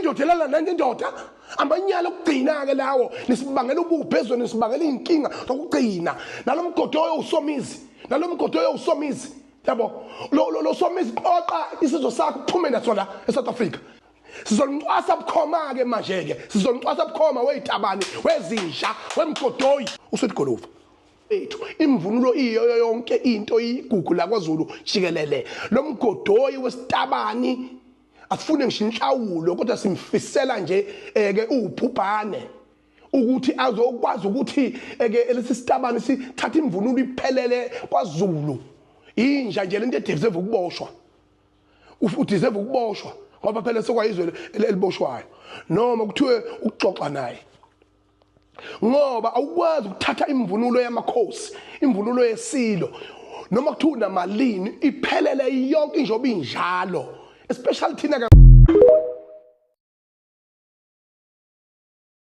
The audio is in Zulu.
Indoda elala nenye indoda, amanyala okugcina ke lawo. Nisibangela ububhe ezweni, nisibangela izinkinga zokugcina. Nalomgodoyo usomizi, nalomgodoyo usomizi, yabo. Lo somizi, qoqa isizwe sakho uphume naso la eSouth Africa. Sizolincwasa bukhoma ke manje ke, sizolincwasa bukhoma wezitabani, wezinja, wemgodoyi uSweet Guluva ethu. Imvunulo iyo yonke into igugu la kwaZulu jikelele. Lo mgodoyi wesitabani asifune ngisho inhlawulo, kodwa simfisela nje eke ubhubhane ukuthi azokwazi ukuthi eke lesi sitabani sithatha imvunulo iphelele kwaZulu. Inja nje lento edeserve ukuboshwa, udeserve ukuboshwa ngoba phela sekwayizwe eliboshwayo noma kuthiwe ukuxoxa naye, ngoba awukwazi ukuthatha imvunulo yamakhosi, imvunulo yesilo, noma kuthiwa unamalini, iphelele yonke njengoba injalo, especially thina ke.